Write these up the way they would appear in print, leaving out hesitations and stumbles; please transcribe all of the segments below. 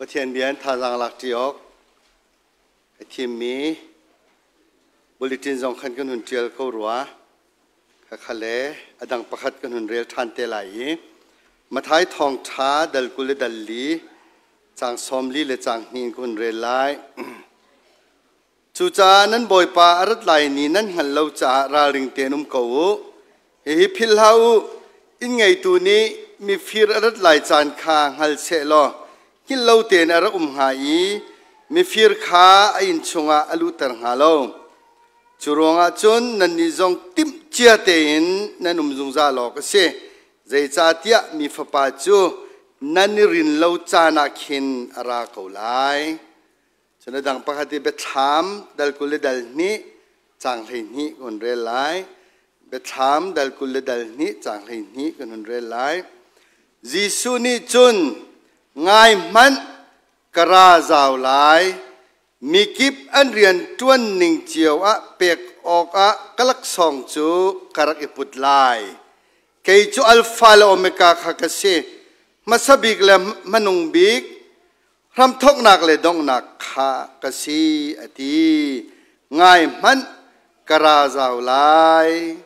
Pathian bia in thazaang lak ṭi awk a thimmi bulletin zong khan kan hun ṭial ko rua. Khakha le a dang pakhat kan hun rel ṭhan te lai i Mathai thawngṭha dal 20 le dal 4 caang 40 le caang 2 in ka hun rel lai. Cucaah nan Bawipa a rat lai ni nan hngalh lo caah ralring tein um ko u. Hihi philh hlah u, inn ngeitu nih mifir a rat lai caan kha hngal seh law hngilh lo tein a rak um hnga i mifir kha a inn chungah a luhter hnga lo. Cu ruangah cun nannih zong timhcia tein nan um zungzal awk a si. Zeicahtiah mi Fapa cu nan i rin lo caan ah khin a ra ko lai. Cun a dang pakhat i Biathlam dal 20 le dal 2 caang 12 kan hun rel lai. Biathlam dal 20 le dal 2 caang 12 kan hun rel lai. Jesuh nih cun ngai hmanh ka ra zau lai. Mikip an rian ṭuan ning cio ah pek awkah ka laksawng cu ka rak i put lai. Kei cu Alfa le Omega kha ka si. Hmasa bik le hmanung bik, hramthawknak le donghnak kha ka si a ti. Ngai hmanh ka ra zau lai.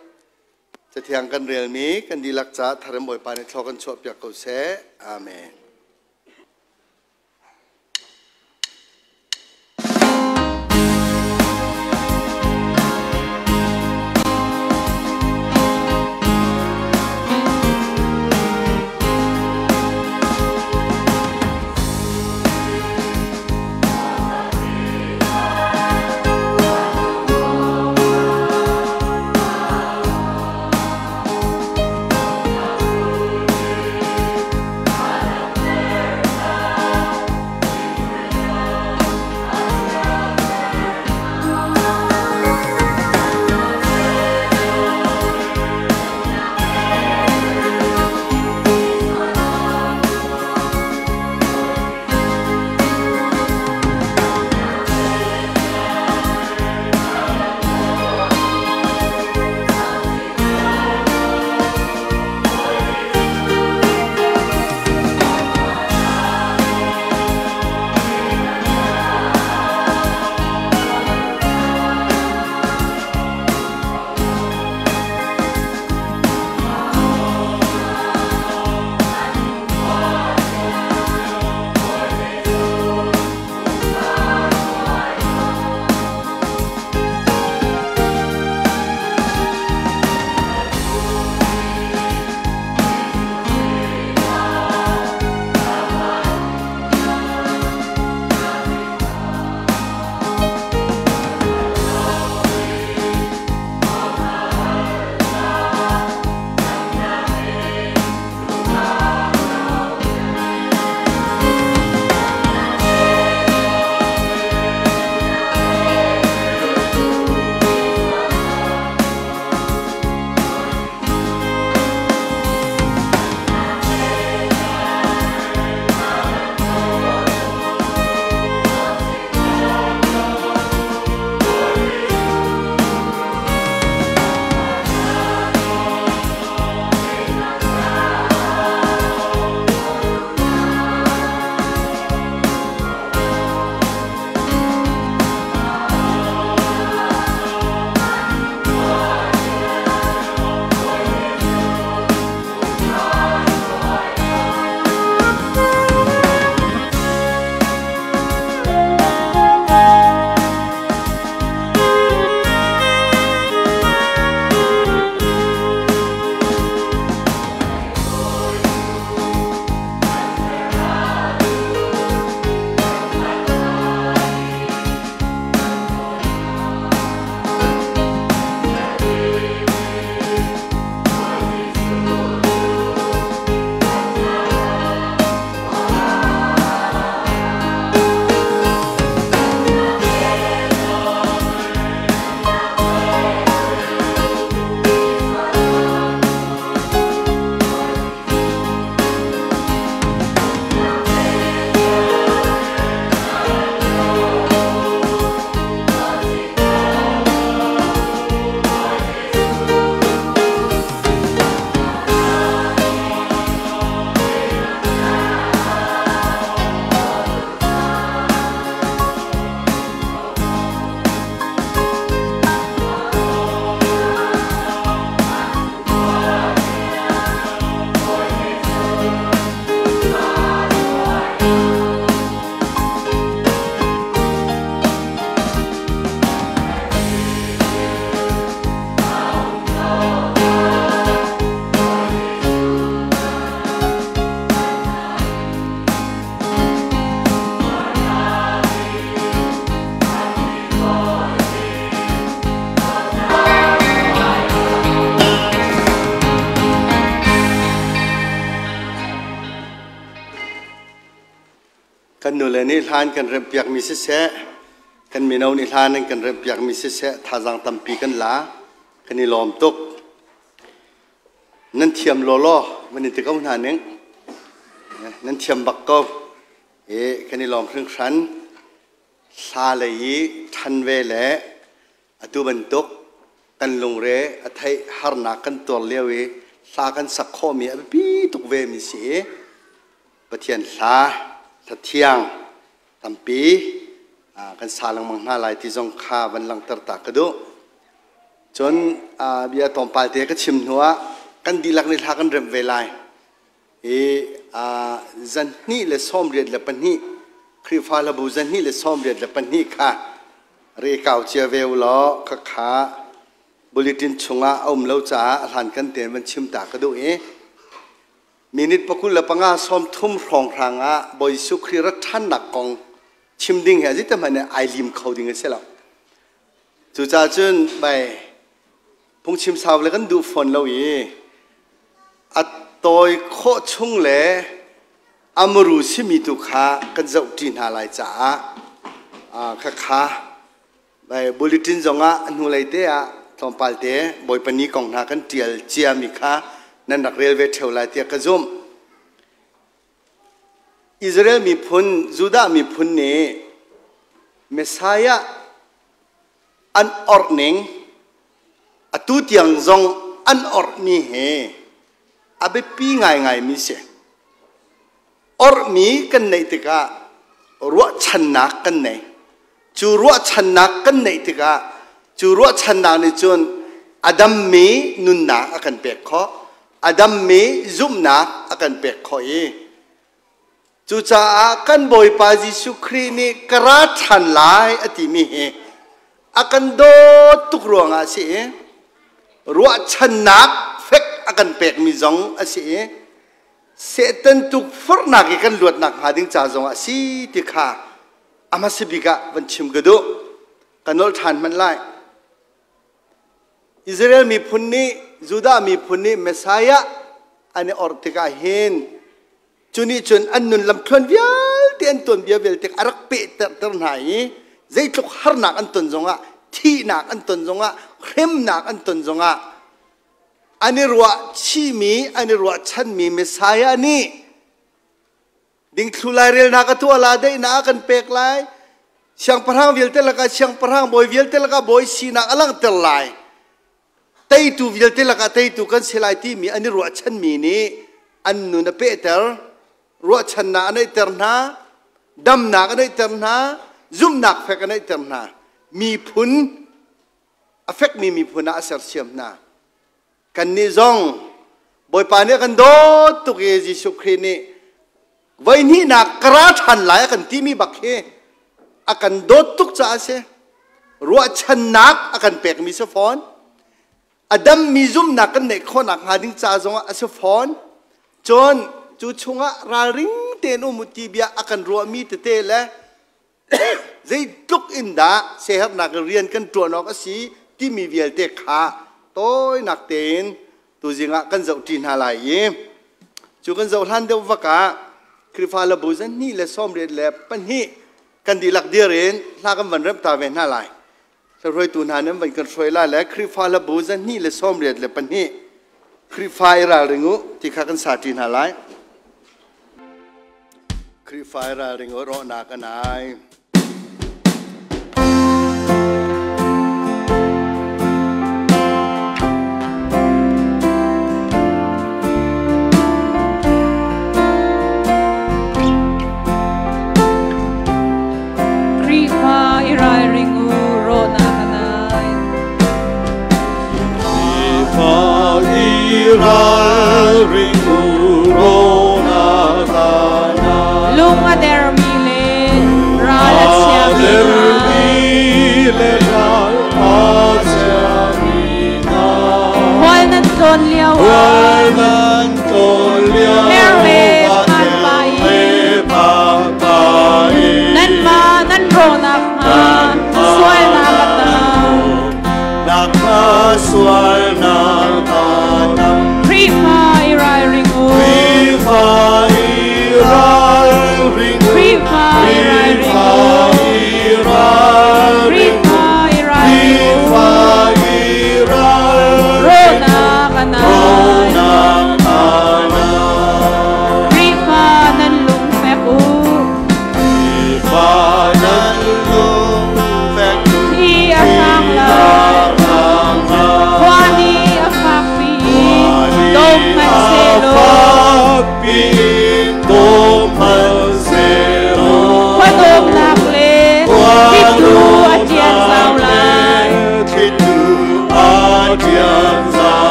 Cathiang kan relmi kan dihlak caah tharim Bawipa nih thlaw kan chuahpiak ko seh. Amen. Kan nule nih hlan kan remhpiakmi siseh, kan mino nih hlan an kan remhpiakmi siseh, thazaang tampi kan la. Kan i lawm tuk. Nan thiam lawlaw van in ti ko hna ning. Nan thiam bak ko. I kan i lawm hringhran. Hla lei i ṭhan ve le atu bantuk kan lungre a theih harnak kan tuar lio i hla kan sak khawhmi a biapi tuk ve mi si i Pathian hla hla thiang tampi kan sa lengmang hna lai ti zong kha van langhter ta ka duh. Cun bia tlawmpal te ka chim hnu ah kan dihlak nih hla kan remh ve lai. I 122 Khrihfa hlabu 122 kha re kau cia ve u law khakha bulletin chungah a um lo caah a hlan kan tein van chim ta ka duh i minute 25 30 hrawnghrang ah Bawi Jesuh Khrih rat ṭhannak kong chim ding hi azit hmanh ai lim kho ding a si lo. Cucaah cun bai phungchim sau le kan duh fawn lo i a tawi khawh chung le a muru simi tu kha kan zohṭi hna lai caah khakha bai bulletin zongah a hnulei te ah tlawmpal te Bawipa ni kong hna kan ṭial ciami kha nan rak rel ve ṭheo lai tiah ka zumh. Israel miphun, Judah miphun nih Messiah an orh ning atu tiang zong an orhmi hi a biapi ngaingaimi si. Orhmi kan neih tikah ruahchannak kan nei. Cu ruahchannak kan neih tikah cu ruahchannak nih cun a dammi nunnak a kan pek khawh. A dammi zumhnak a kan pek khawh i cucaah kan Bawipa Jesuh Khrih nih ka ra ṭhan lai a timi hi a kan dawt tuk ruangah a si i ruahchannak fek a kan pekmi zong a si i Satan tukforhnak i kan luatnak hnga ding ca zongah a si ti kha a hmasa bik ah van chim ka duh. Ka nolh ṭhan hmanh lai. Israel miphun nih Judah miphun nih Messiah an i orh tikah hin cu nih cun an nun lamthluan vialte an tuanbia vialte a rak pehterter hna i zeitluk harnak an ton zongah thihnak an ton zongah hremnak an ton zongah an i ruah chihmi an i ruahchanmi Messiah nih dingthlu lairelnak a tuah la daihnak a kan pek lai siangpahrang vialte lakah siangpahrang bawi vialte lakah bawi sinak a langhter lai teitu vialte lakah teitu kan si lai timi an i ruahchanmi nih an nun a pehter ruahchannak a neihter hna damnak a neihter hna zumhnak fek a neihter hna miphun a fekmi miphun ah a sersiam hna Kannih zong Bawipa nih a kan dawt tuk i Jesuh Khrih nih voihnihnak ka ra ṭhan lai a kan timi bak hi a kan dawt tuk caah a si. Ruahchannak a kan pekmi si fawn. A dammi zumhnak kan neih khawhnak hnga ding ca zongah a si fawn. Cun cu chungah ralring tein um u ti bia a kan ruahmi tete le Zeitluk in dah siaherhnak rian kan ṭuan awk a si timi vialte kha tawinak tein tuzing ah kan zohṭi hna lai i cu kan zoh hlan deuh vak ah Khrihfa labu 122 kan dihlak dir in hla kan van remh ta ve hna lai. Hruaitu hna nih an van kan hruai lai le Khrihfa labu 122 Khrihfa i ralring u ti kha kan sa ṭi hna lai. Khrihfa i ralring u rawhnak a nai. Khrihfa i ralring u rawhnak a nai. Khrihfa i ralring u rawhnak a nai. Lung a dermi le ral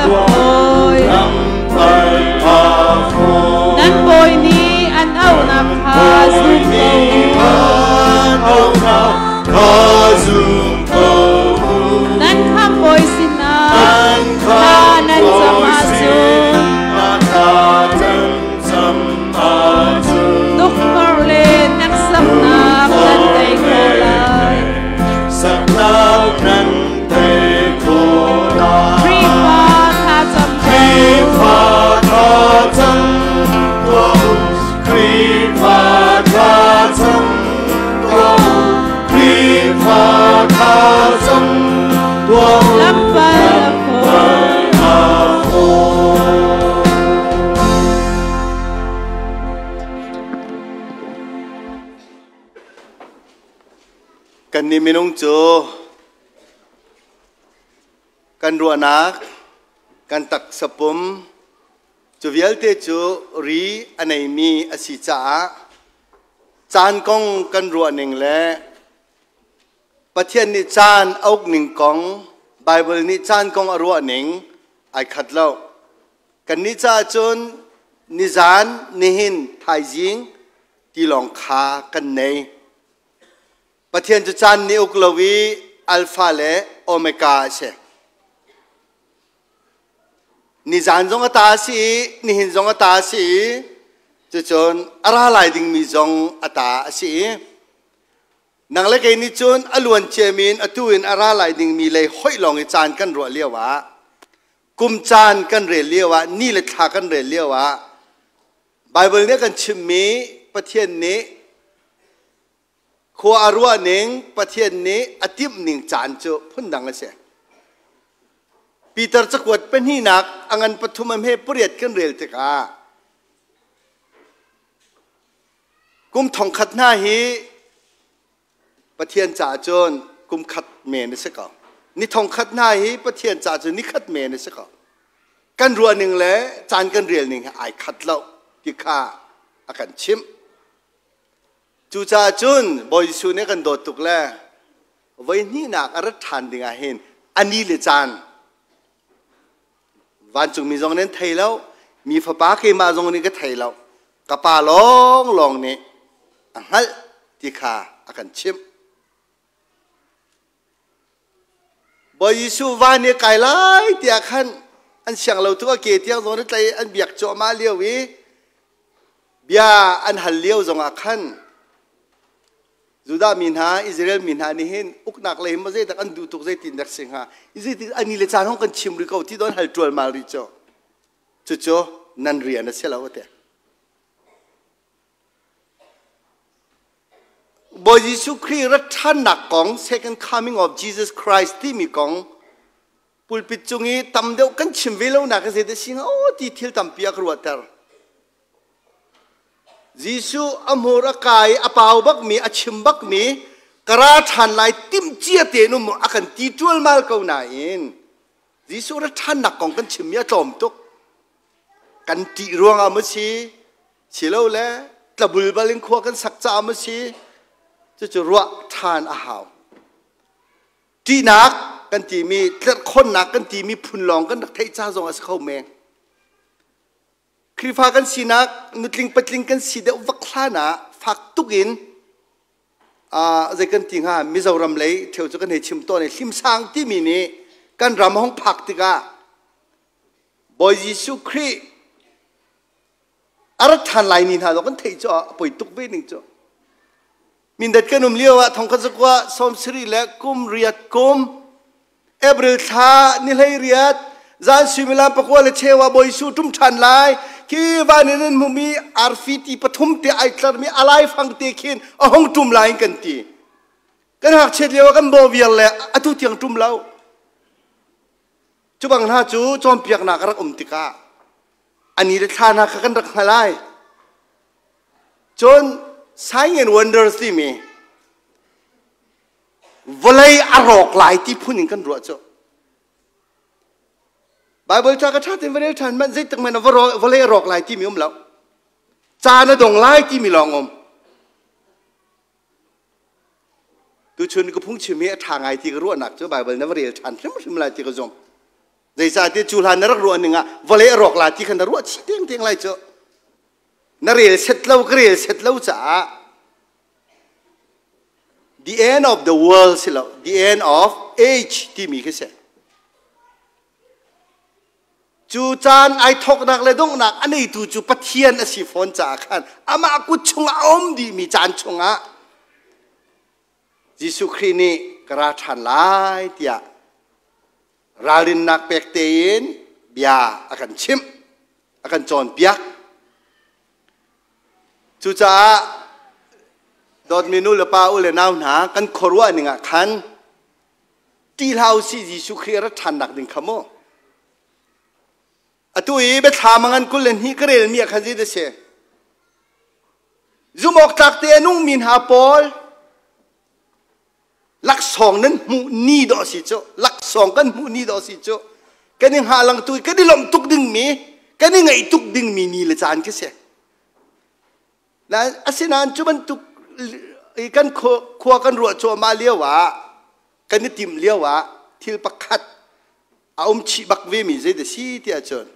a fawi. Nan bawi nih an auhnak kha zum ko u. Nan khamhbawi sinah thla nan cam ahcun tukforh le hneksaknak nan tei khawh lai. Khrihfa thlacam ko. Lamkal a fawi. Kannih minung cu kan ruahnak, kan taksa pum, cu vialte cu ri a neimi a si caah caan kong kan ruahning le Pathian nih caan a ukning kong, Baibal nih caan kong a ruahning ai khat lo. Kannih caah cun nizan, nihin, thaizing ti lawng kha kan nei. Pathian cu caan nih uk lo i Alpha le Omega a si. Nizan zong a ta a si i nihin zong a ta a si i cucun a ra lai dingmi zong a ta a si i nang le kei nih cun a luan ciami in atu in a ra lai dingmi lei hoih lawng i caan kan ruah lio ah kum caan kan rel lio ah ni le thla kan rel lio ah Baibal nih a kan chimhmi Pathian nih Khua a ruah ning Pathian nih a timh ning caan cu phundang a si. Peter cakuat pahnihnak a ngan pathum a hme pariat kan rel tikah kum thongkhat hna hi Pathian caah cun kum khat men a si ko. Ni thongkhat hna hi Pathian caah cun ni khat men a si ko. Kan ruah ning le caan kan rel ning hi ai khat lo ti kha a kan chimh. Cucaah cun Bawi Jesuh nih kan dawt tuk le voi hnihnak a rat ṭhan ding ah hin a ni le caan vancungmi zong nih an thei lo, mi fapa keimah zong nih ka thei lo, ka pa lawnglawng nih a hngalh ti kha a kan chimh. Bawi Jesuh van i kai lai tiah khan an siang lo tuk a ke tiang zong an tlai an biak cuahmah lio i bia an hal lio zongah khan Judah mi hna Israel mi hna nih hin uknak lei maw zeidak an duh tuk zeitin dak si hnga zeitin ani le caan hong kan chim rih ko ti don hal ṭual mal rih cu cucu nan rian a si lo ate Bawi Jesuh Khrih rat ṭhannak kong Second Coming of Jesus Christ timi kong pulpit cung i tam deuh kan chim ve lonak hi zeidah si hnga aw ti thil tampi a ka ruahter. Jesuh a hmur a kai a pau bakmi a chim bakmi ka ra ṭhan lai timhcia tein um a kan ti ṭualmal ko nain Jesuh rat ṭhannak kong kan chimmi a tlawm tuk. Kan ṭih ruangah maw si Silole tlabulbal in khua kan sak caah maw si cucu ruah ṭhan a hau. Ṭihnak kan timi tlerhkhonnak kan timi phun lawng kan rak theih ca zong a si kho men. Khrihfa kan sinak nutling patling kan si deuh vak hlan ah fak tuk in zei kan ti hnga Mizoram lei ṭheo cu kan hei chim tawn i hlimsang timi nih kan ram hong phak tikah Bawi Jesuh Khrih a rat ṭhan lai ni hna zong kan theih cu a poi tuk ve ning cu mindat kan um lio ah thongkhat zakua sawm sarih le kum riat kum April thla ni hlei riat zan suimilam pakua le chewa Bawi Jesuh ṭum ṭhan lai khi van in an hmumi arfi ti pathum te ai tlarmi alai fang te khin a hong ṭum lai in kan ti kan ngakchiat lio ah kan bawh viar le atu tiang ṭum lo cu bang hna cu cawnpiaknak a rak um tikah ani le thla hna kha kan rak hngal ai cun sign and wonders timi vawlei a rawk lai ti phun in kan ruah cu Bible ca ka ṭha tein va rel ṭhan hmanh zeitik hmanh vawlei a rawk lai timi um lo caan a dong lai timi lawng um tuchun ka phungchim hi a ṭha ngai ti ka ruahnak cu Bible na va rel ṭhan hrimhrim lai ti ka zumh. Zeicahtiah cu hlan na rak ruah ning ah vawlei a rawk la ti kha na ruah chih tengteng lai cu. Na rel set lo ka rel set lo caah the end of the world si lo, the end of age timi khi si. Cu caan ai thawknak le donghnak a neitu cu Pathian a si fawn caah khan amah kut chungah a um dihmi caan chungah Jesuh Khrih nih ka ra ṭhan lai tiah ralrinnak pek tein bia a kan chimh, a kan cawnpiak. Cucaah dawtmi nu le pa u le nau hna kan khuaruah ning ah khan ṭih hlah usih Jesuh Khrih a rat ṭhannak ding kha mu. Atu i biathlam a ngan 22 ka relmi ah khan zei dah si? Zumhawktlak te a nungmi hna pawl laksawng nan hmuh ni dawh si cu laksawng kan hmuh ni dawh si cu kan i hngahlang tu kan i lawmh tuk dingmi kan i ngaih tuk dingmi ni le caan khi si. Asinain cu bantuk kan khua kan ruah cuahmah lio ah kan i timh lio ah thil pakhat a um chih bak ve mi zei dah si tiah cun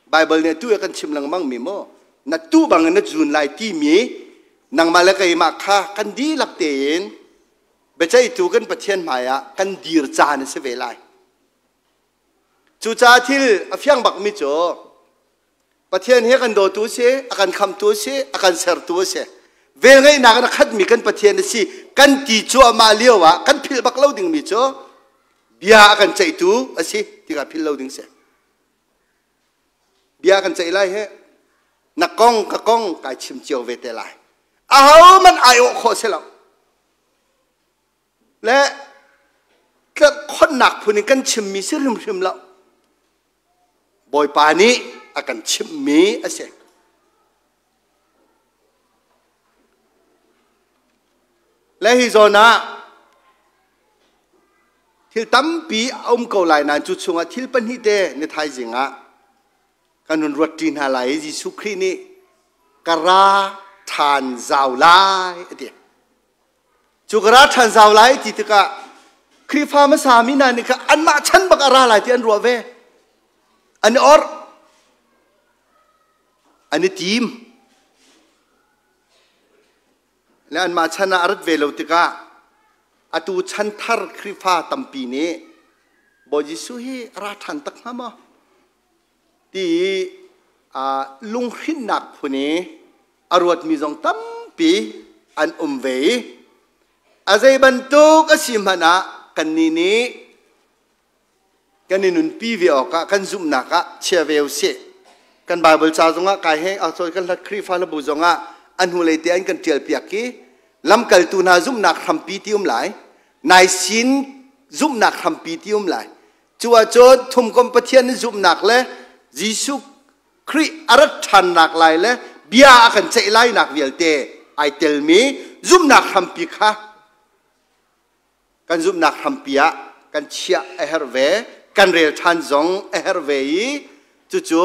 Bible nih tu kan chim lengmang mi maw na tu bang in na zun lai timi nangmah le keimah kha kan dihlak tein biaceihtu kan Pathian hmai ah kan dir caan a si ve lai. Cucaah thil a fiang bak mi cu Pathian hi a kan dawtu a si, a kan khamtu a si, a kan sertu a si. Velngeihnak in a khatmi kan Pathian a si. Kan ti cuahmah lio ah kan philh bak lo dingmi cu bia a kan ceihtu a si tikah philh lo ding si. Bia kan ceih lai he na kong ka kong kai chim cio ve te lai. Aho man ai awh khawh si lo. Le tlerhkhonnak phun in kan chimmi si hrimhrim lo. Bawipa nih a kan chimhmi a si. Le hi zawn ah thil tampi a um ko lai nain cu chungah thil pahnih te ni thaizing ah kan hun ruat ṭi hna lai i Jesuh Khrih nih ka ra ṭhan zau lai a ti. Cu ka ra ṭhan zau lai ti tikah Khrihfa hmasa mi hna nih kha anmah chan bak a ra lai ti an ruah ve. An i orh. An i tim. Le anmah chan ah a rat ve lo tikah atu chan thar Khrihfa tampi nih Bawi Jesuh hi a ra ṭhan tak hnga maw? Ti lunghrinnak phun i a ruatmi zong tampi an um ve i a zei bantuk a si hmanh ah kannih nih kan i nunpi ve awkah kan zumhnak ah chia ve usih. Kan Bible ca zongah kai he sorry kan hlat Khrihfa hlabu zongah a hnulei te an kan ṭial piak i lamkaltu hna zumhnak hrampi ti um lai naisin zumhnak hrampi ti um lai. Cu ahcun thumkom Pathian in zumhnak le Jesuh Khrih a rat ṭhannak lai le bia a kan ceih lainak vialte ai telmi zumhnak hrampi kha kan zumhnak hrampi ah kan chiah a herh ve, kan rel ṭhan zong a herh ve i cucu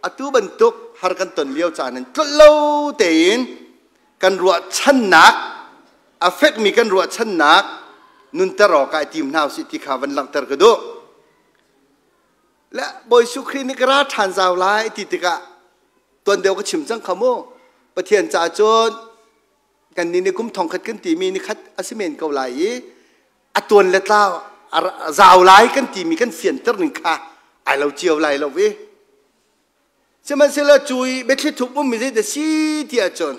atu bantuk har kan ton lio caan in tlolh lo tein kan ruahchannak a fekmi kan ruahchannak nunter awkah i tim hna usih ti kha van langhter ka duh. Le Bawi Jesuh Khrih nih ka ra ṭhan zau lai ti tikah tuan deuh ka chim cang kha mu. Pathian caah cun kan nih nih kum thongkhat kan timi ni khat a si men ko lai i a tuan le tlau zau lai kan timi kan fianter ning kha ai lo cio lai lo i sihmanhsehlaw cu i biathli thup ummi zei dah si ti ahcun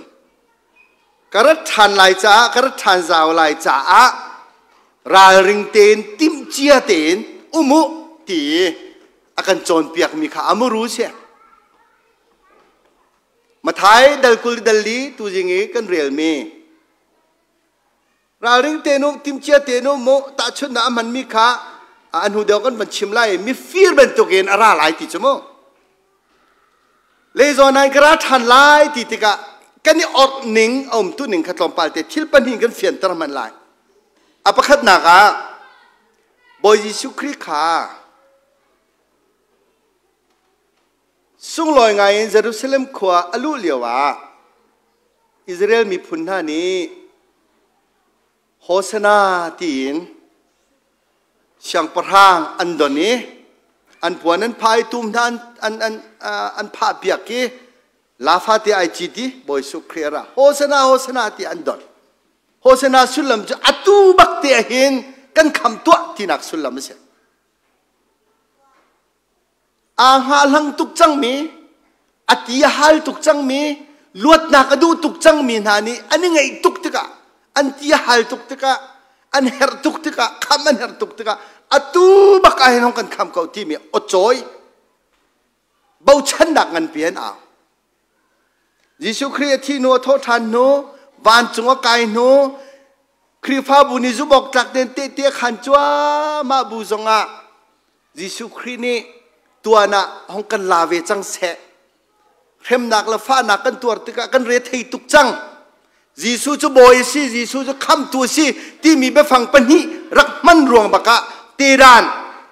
ka rat ṭhan lai caah ka rat ṭhan zau lai caah ralring tein timhcia tein um u ti a kan cawnpiakmi kha a muru si. Mathai dal 20 dal li tuzing i kan relmi ralring tein um timhcia tein um mu tahchunhnak a hmanmi kha a hnu deuh kan van chim lai mifir bantukin a ra lai ti cu mu leizawn ah ka ra ṭhan lai ti tikah kan i orh ning a um tu ning kha tlawmpal te thil pahnih kan fianter hman lai. A pakhatnak ah Bawi Jesuh Khrih kha Sunglawi ngaiin Jerusalem khua a luh lioah Israel miphun hna nih Hosanna tiin siangpahrang an don i An puan an phah i tum hna an phah piak i lafa te ai cit i Bawi Jesuh Khrih a ra. Hosana, Hosana ti an don. Hosana sullam cu atu bak te hin kan kham tuah tinak sullam a si. Aa hngahhlang tuk cangmi, a ti a hal tuk cangmi, luatnak a duh tuk cangmi hna nih an i ngaih tuk tikah, an ti a hal tuk tikah, an herh tuk tikah, kham an herh tuk tikah, atu bak ah hin hong kan kham ko timi awcawi bochannak nganpi an au. Jesuh Khrih a thih hnu a thawh ṭhan hnu, vancung a kai hnu, Khrihfabu nih zumh awk tlak tein tehte a khaan cuahmah bu zongah Jesuh Khrih nih tuan ah hong kan la ve cang seh. Hremnak le fahnak kan tuar tikah kan re thei tuk cang. Jesuh cu bawi a si, Jesuh cu khamtu a si timi biafang pahnih rak hman ruang bakah tedan,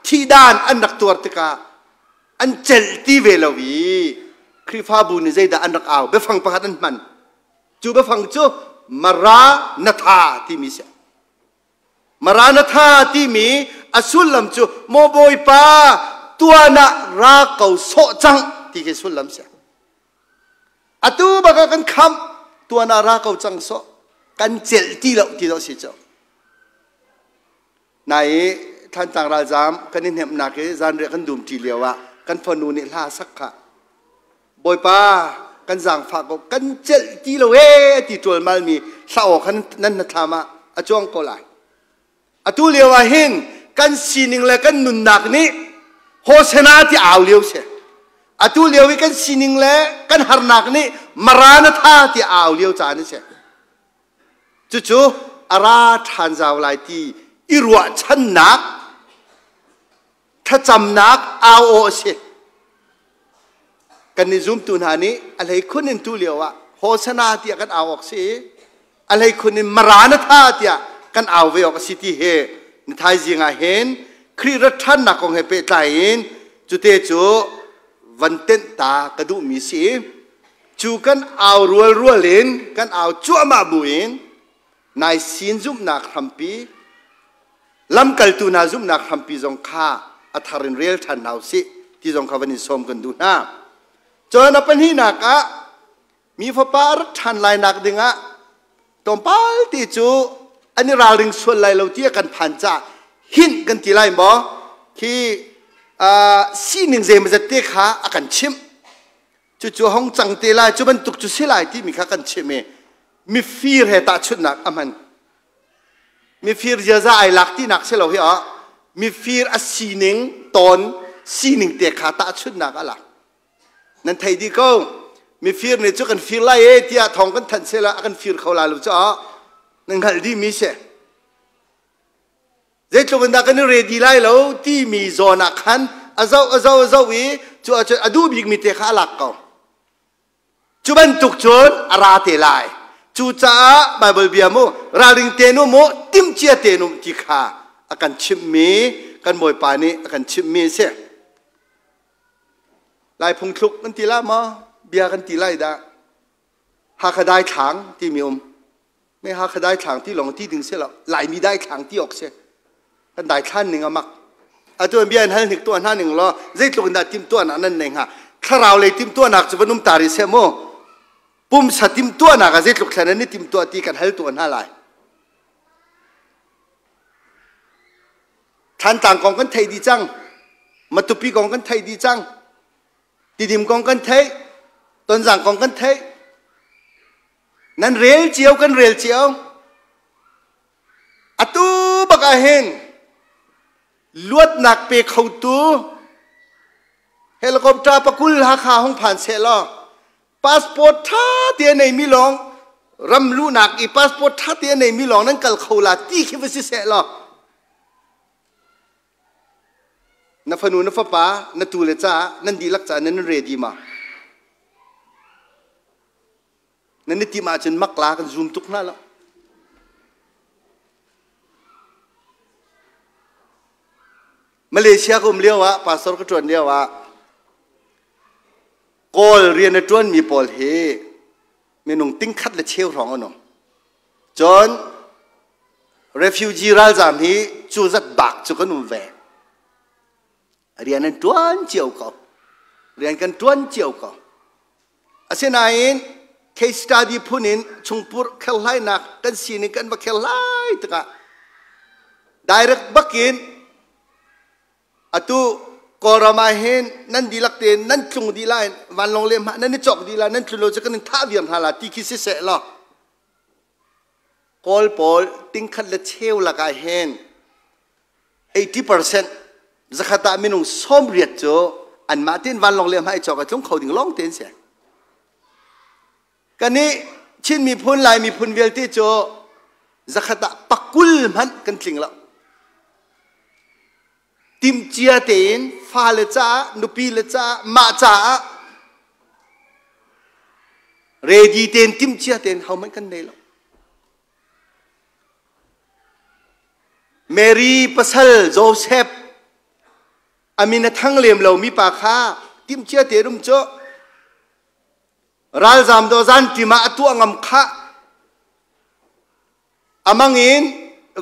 thihdan an rak tuar tikah an celh ti ve lo i Khrihfabu nih zeidah an rak au biafang pakhat an hman. Cu biafang cu Maranatha timi si. Maranatha timi a sullam cu maw Bawipa tuan ah ra ko sawh cang ti khi sullam si. Atu bak ah kan khamh tuan ah ra ko cang sawh kan celh ti lo ti lo si cu. Nai i Thlantlang ralzaam kan i hnemhnak i zanriah kan dum ṭi lio ah kan fanu nih hla sak kha Bawipa kan zaangfah ko kan celh ti lo ee ti ṭualmal mi hla aw khan nan hnathlam ah a cuang ko lai. Atu lio ah hin kan sining le kan nunnak nih Hosena ti au lio si. Atu lio i kan sining le kan harnak nih Maranatha ti au lio caan a si. Cucu a ra ṭhan zau lai ti i ruahchannak thlacamnak au aw a si. Kan nih zumtu hna nih a hleikhun in tu lio ah Hosana tiah kan au awk si i a hleikhun in Maranatha tiah kan au ve awk a si ti hi na thaizing ah hin Khrih rat ṭhannak kong he pehtlai in cute cu van tenh ta ka duhmi si. Cu kan au rualrual in kan au cuahmah buin nai sin zumhnak hrampi lamkaltu hna zumhnak hrampi zong kha a thar in rel ṭhan hna usih ti zong kha van in sawm kan duh hna. Cun a pahnihnak ah mi fapa a rat ṭhan lai nak dingah tlawmpal ti cu an i ralring sual lai lo ti a kan phan caah hint kan ti lai maw khi sining zeimazat te kha a kan chimh. Cucu hong cang te lai, cu bantuk cu si lai timi kha kan chim i mifir he tahchunhnak a hman. Mifir ziaza ai lak tinak si lo hi ah mifir a sining tawn sining te kha tahchunhnak a lak. Nan thei dih ko. Mifir nih cu kan fir lai e tiah thawng kan thanh sela a kan fir kho lai lo caah nan hngalh dih mi si. Zeitluk in dah kan i ready lai lo timi zawn ah khan a zoh a zoh a zoh i cu ahcun a duh bikmi te kha a lak ko. Cu bantuk cun a ra te lai. Cucaah Baibal bia mu ralring tein um u, timhcia tein um ti kha a kan chimhmi kan Bawipa nih a kan chimhmi a si. Lai phungthluk kan ti la maw? Bia kan ti lai dah. Hakha daithlang timi um. Me Hakha daithlang ti lawng ti ding si lo. Laimi daithlang ti awk si. Kan daithlan ning a mak. Atu an bia in hal hnik tuah hna ning law zeitluk in dah timhtuahnak nan nei hnga. Thlarau lei timhtuahnak cu van um ta rih seh mu. Pumsa timhtuahnak ah zeitluk thlen an i timhtuah ti kan hal tuah hna lai. Thlantlang kong kan theih dih cang. Matupi kong kan theih dih cang. Tidim kong kan theih. Tonzang kong kan theih. Nan rel cio kan rel cio. Atu bak ah hin luatnak pe khotu helicopter pakul Hakha hung phan seh law passport tha te a neimi lawng ram luhnak i passport tha te a neimi lawng nan kal kho la ti khi va si seh law na fanu na fapa na tu le ca nan dihlak ca nan ready ma? Nan i timh ahcun makla kan zum tuk hna lo. Malaysia ka um lio ah, pastor ka ṭuan lio ah, Kawl rian a ṭuanmi pawl hi minung tingkhat le cheu hrawng an um. Cun refugee ralzaam hi cu zat bak cu kan um ve. Rian an ṭuan cio ko. Rian kan ṭuan cio ko. Asinain case study phun in chungpur kherhlainak kan sining kan va kherhlai tikah direct bakin atu Kawlram ah hin nan dihlak tein nan tlung dih lai vanlawng le hmah nan i cawk dih lai nan tlun lo cu kan in thah viar hna la ti khi si seh law Kawl pawl tingkhat le cheu lakah hin 80% zakhat ah minung 80 cu anmah tein vanlawng le hmai cawk a tlung kho ding lawng tein si. Kani Chin miphun Lai miphun vialte cu zakhat ah pakul hmanh kan tling lo. Timcia tein fale caah nupi le caah mah caah ready tein timcia tein hohmanh kan nei lo. Mary pasal Joseph a min a thang lem lomi pa kha timhcia te rum cu ralzam do zan ṭim ah a tuah ngam khah amang in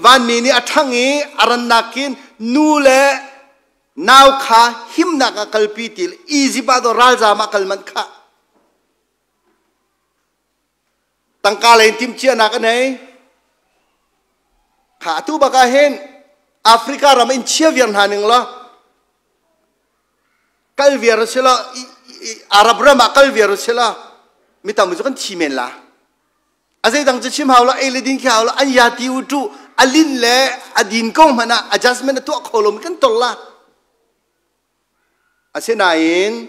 vanmi nih a ṭhang i a rannak in nu le nau kha himnak ah kalpi ti Egypt ah do ralzam ah kal manh khah Tangka lei in timhcianak a nei. Kha atu bak ah hin Africa ram in chia viar hna ning law kal viar a si lo Arab ram ah kal viar a si lo mi tam cu kan thi men la a zeidang cu chim hau lo ei le din khi hau lo an ya ti u tu a lin le a din ko hmanh ah adjustment a tuah kho lo mi kan tol la Asinain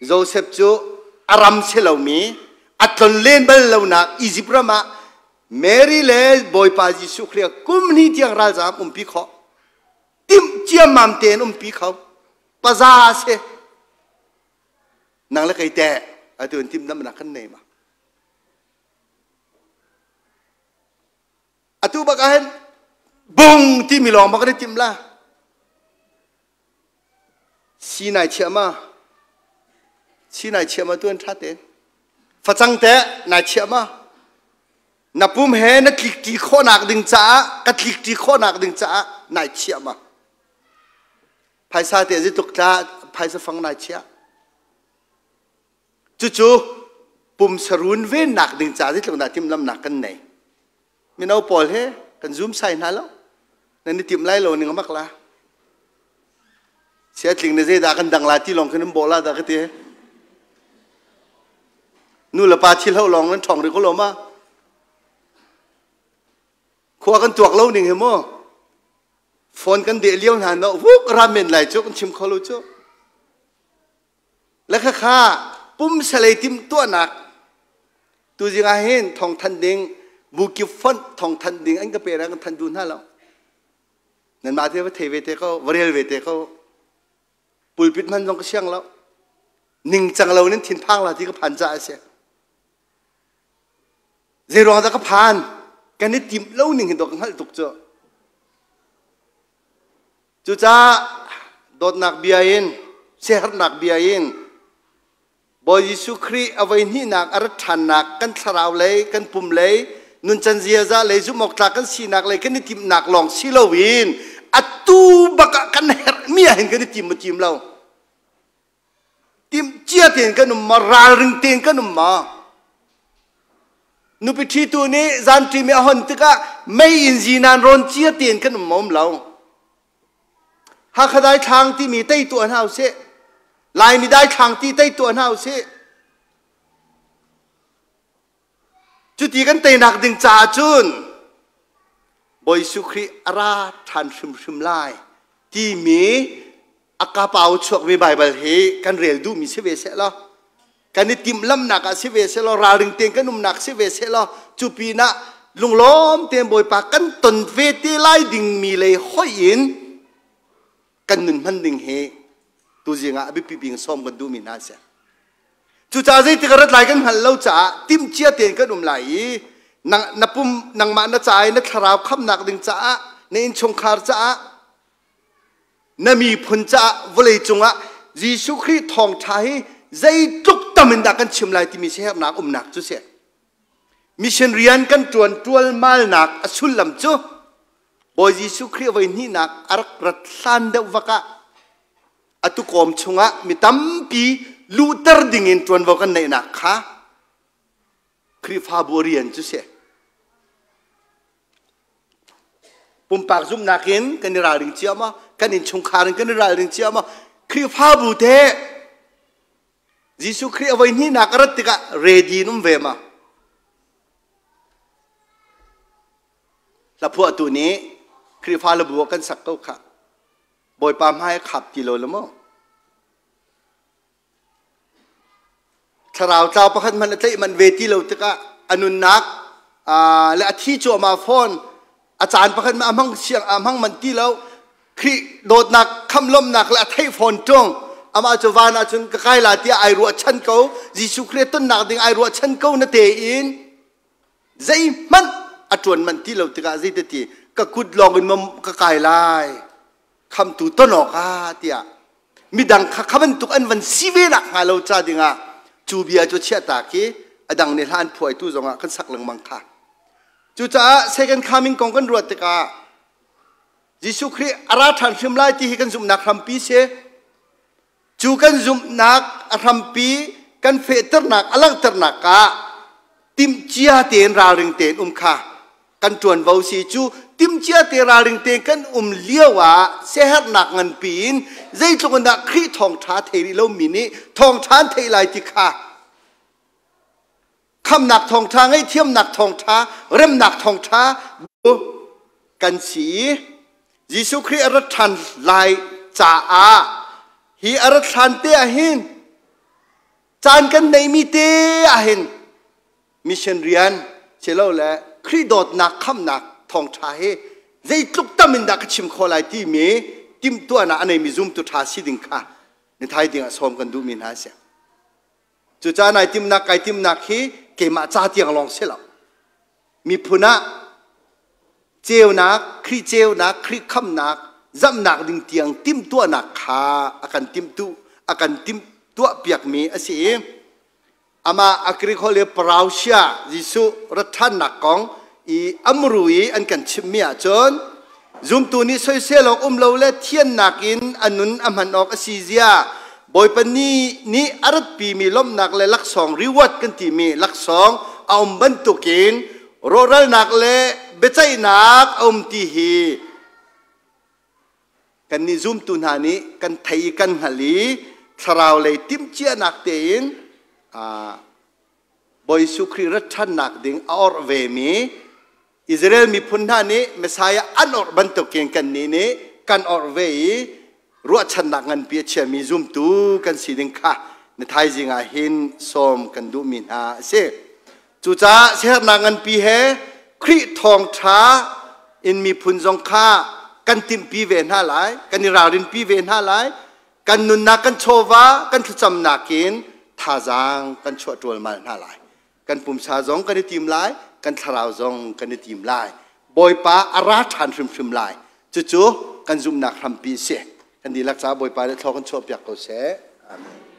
Josef cu a ram si lomi, a tlonlen bal lonak Izipt ram ah Mary le Bawipa Jesuh Khrih kum hnih tiang ralzaam umpi khawh. Timh ciammam tein umpi kho. Paza a si. Nang le kei teh atu in timhlamhnak kan nei ma? Atu bak ah hin bung timi lawng bak kan i timh la. Si nai chiah ma? Si nai chiah ma tuan ṭha tein? Facang teh nai chiah ma? Na pum he na tlikṭi khawhnak ding caah ka tlikṭi khawhnak ding caah nai chiah ma? Phaisa te zeitluk tla phaisa fang nai chiah? Cucu pumsa runvennak ding caah zeitluk dah timhlamhnak kan nei? Mino pawl he kan zum sai hna lo. Nan i timh lai lo ning mak la. Siatling na zeidah kan dang la ti lawng khin an bawh la dah ka ti. Nu le pa thil ho lawng nan ṭhawng rih ko lo ma? Khua kan tuak lo ning hi mu. Phone kan deh lio hna no vuk ramen lai cu kan chim kho lo cu. Le khakha pumsalei timhtuahnak tuzing ah hin thawngthanh ding bukip fonh thawngthanh ding an ka pe ra kan thanh duh hna lo. Nanmah te va thei ve te ko, va rel ve te ko. Pulpit hman zong ka siang lo. Ningcang lo in thinphang la ti ka phan caah a si. Zei ruang dah ka phan? Kan i timh lo ning hin dawh ka hngalh tuk cu. Cucaah dawtnak bia in, siaherhnak bia in Bawi Jesuh Khrih a voi hnihnak a rat ṭhannak kan thlarau lei, kan pum lei, nuncan ziaza lei, zumhawktlak kan sinak lei kan i timhnak lawng si loin atu bak ah kan herhmi ah hin kan i tim maw tim lo. Timhcia tein kan um maw, ralring tein kan um maw? Nupi ṭhitu nih zanṭim i a hon tikah mei in zinan rawn cia tein kan um maw um lo? Hakha daithlang timi tei tuah hna usih. Laimi daithlang ti tei tuah hna usih. Cuti kan teinak ding caah cun Bawi Jesuh Khrih a ra ṭhan hrimhrim lai timi a kapau chuakmi Baibal hi kan rel duhmi si ve seh law kan i timhlamhnak ah si ve seh law ralring tein kan umnak si ve seh law cu pinah lunglawm tein Bawipa kan ton ve te lai dingmi lei hoih in kan nun hman ding hi tuzing ah a biapi bik sawm kan duhmi hna a si. Cucaah zeitik a rat lai kan hngalh lo caah timhcia tein kan um lai i na pum nangmah na ca i na thlarau khamnak ding caah na innchungkhar caah na miphun caah vawlei cungah Jesuh Khrih thawngṭha hi zeitluk tam in dah kan chim lai timi siaherhnak umnak cu si. Mission rian kan ṭuan ṭualmalnak a sullam cu Bawi Jesuh Khrih voi hnihnak a rak rat hlan deuh vak ah A tukawm chungah mi tampi luhter dingin ṭuanvo kan neihnak kha Khrihfabu rian cu si. Pumpak zumhnak in kan i ralring cia maw? Kan innchungkhar in kan i ralring cia maw? Khrihfabu te Jesuh Khrih a voi hnihnak a rat tikah ready in um ve ma? Hlaphuahtu nih Khrihfa le bu ah kan sak ko khah. Bawipa hmai a khap ti lo le maw? Thlarau tlau pakhat hmanh a tlaih manh ve ti lo tikah a nunnak le a thi cuahmah fawn a caan pakhat hmanh a hmang siang a hmang manh ti lo. Khrih dawtnak khamlawmnak le a theih fawn ṭung. Amah cu van ah cun ka kai la tiah ai ruahchan ko. Jesuh Khrih tonnak ding ai ruahchan ko na tein zeihmanh a ṭuan manh ti lo tikah zeitati ka kut lawng in ka kai lai khamtu ton awkah tiah midang kha kha bantuk an van si ve nak hnga lo ca dingah cu bia cu chiahta khi a dang nih hla an phuaitu zongah kan sak lengmang kha. Cucaah second coming kong kan ruat tikah Jesuh Khrih a ra ṭhan hrim lai ti hi kan zumhnak hrampi si. Cu kan zumhnak a hrampi kan fehternak a langhternak ah timhcia tein ralring tein um kha kan ṭuanvo si. Cu timhcia te ralring tein kan um lio ah siaherhnak nganpi in zeitluk in dah Khrih thawngṭha thei rih lomi nih thawngṭha an theih lai ti kha, khamnak thawngṭha, ngaihthiamnak thawngṭha, remnak thawngṭha kan si i Jesuh Khrih a rat ṭhan lai caah hi a rat hlan te ah hin caan kan neihmi te ah hin mission rian silole Khrih dawtnak khamnak thawngṭha hi zeitluk tam in dah ka chim khawh lai timi timhtuahnak a neimi zumtu ṭha si ding kha nithai ding ah sawm kan duhmi hna a si. Cucaah nai timhnak kai timhnak hi keimah ca tiang lawng si lo. Miphun ah ceunak, Khrih ceunak, Khrih khamnak, zamnak ding tiang timhtuahnak kha a kan timhtu a kan timhtuah piakmi a si i amah a Greek holh i Parausia Jesuh rat ṭhannak kong i amru i an kan chimhmi ahcun zumtu nih soisel awk um lo le thiannak in a nun a hman awk a si zia Bawipa ni nih a ratpimi lawmhnak le laksawng, reward kan timi laksawng a um bantukin rawhralnak le biaceihnak a um ti hi kannih zumtu hna nih kan thei i kan hngal i thlarau lei timhcianak tein Bawi Jesuh Khrih rat ṭhannak ding a orh vemi Israel miphun hna nih Messiah an orh bantukin kannih nih kan orh ve i ruahchannak nganpi a chiami zumtu kan si ding kha na thaizing ah hin sawm kan duhmi hna a si. Cucaah siaherhnak nganpi he Khrih thawngṭha in miphun zong kha kan timhpi ve hna lai, kan i ralrinpi ve hna lai, kan nunnak kan chawva kan thlacamnak in thazaang kan chuah ṭualmal hna lai. Kan pumsa zong kan i tim lai, kan thlarau zong kan i tim lai. Bawipa a ra ṭhan hrimhrim lai. Cucu kan zumhnak hrampi a si. Kan dihlak caah Bawipa nih thlaw kan chuahpiak ko seh. Amen.